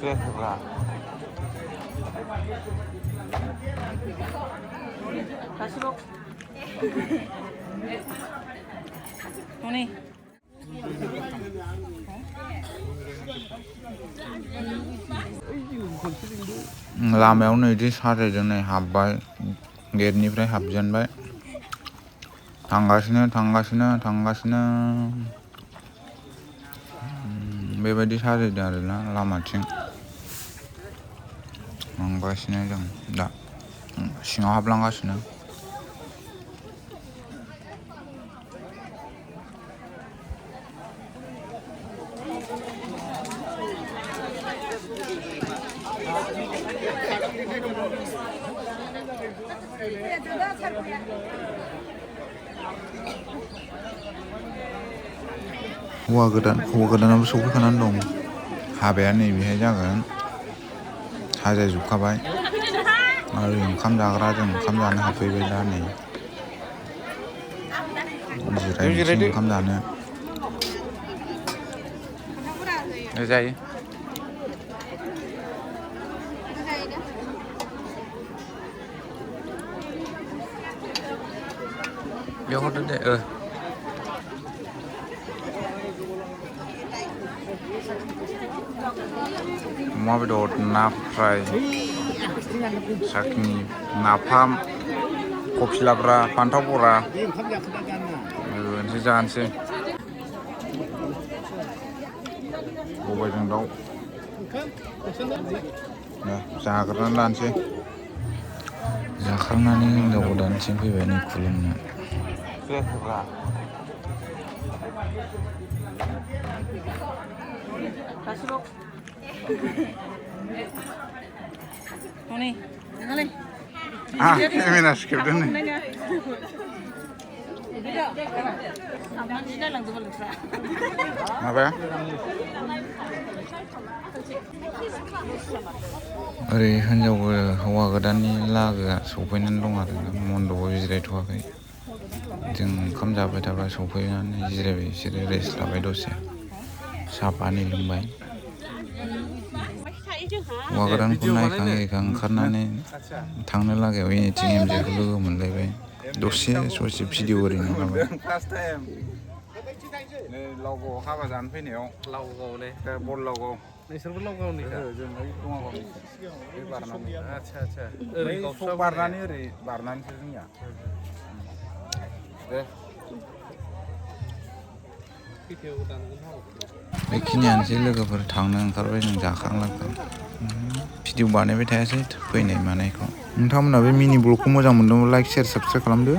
그래 그거야. 다시 먹. 언니. लामायाव नैदि सारायजों नै हाबबाय गेटनिफ्राय हाबजेनबाय थांगासिनो बेबायदि साजायदों आरोना लामाथिं थांगासिनो जों दा सिङाव हाबलांगासिनो हौवा गोदानाबो सफैखानानै दं हाबाया नैबेहाय जागोन साजायजोबखाबाय आरो ओंखाम जाग्रा जों ओंखाम जानो हाबफैबाय दा नै जिरायनोसै ओंखाम जानो जायो बेयाव हरदो दे अमा बेदर ना फ्राय साखनि नाफाम कफि लाब्रा फान्थाव बरा मोनसे जानोसै सबायजों दाउ जाग्रोनानै लानोसै जाखांनानै हिनजाव गोदानसिम फैबाय नै खुलुमनो 다시 먹. 언니. 나갈래. 예민아 시켰더니 माबाया ओरै हौवा गोदाननि लागोआ सफैनानै दं आरो मन्दपआव जिरायथ'वाखै जों ओंखाम जाबाय थाबा सफैनानै जिरायबाय बिसोरो रेस्ट लाबाय दसे साहा पानि लोंबाय हौवा गोदानखौ नायखां ओंखारनानै थांनो लागायाव एटिएमजेखौ लोगो मोनलायबाय दसे ससे भिडिअ ओरैनो लाबाय नै लावगाव हाबा जानो फैनायाव लावगावलै बल लावगाव नोंसोरबो लावगावनि जों बङाइगावनि बे बारनानै आदसा ओरै सक बारनानै ओरै बारनानैसो जोंनिया दे बेखिनियानोसै लोगोफोर थांनो ओंखारबाय जों जाखां लोंखां भिडिअ बानायबाय थायासै फैनाय मानायखौ नोंथांमोना बे मिनि ब्लगखौ मोजां मोनदोंब्ला लाइक शेयार साबसक्राइब खालामदो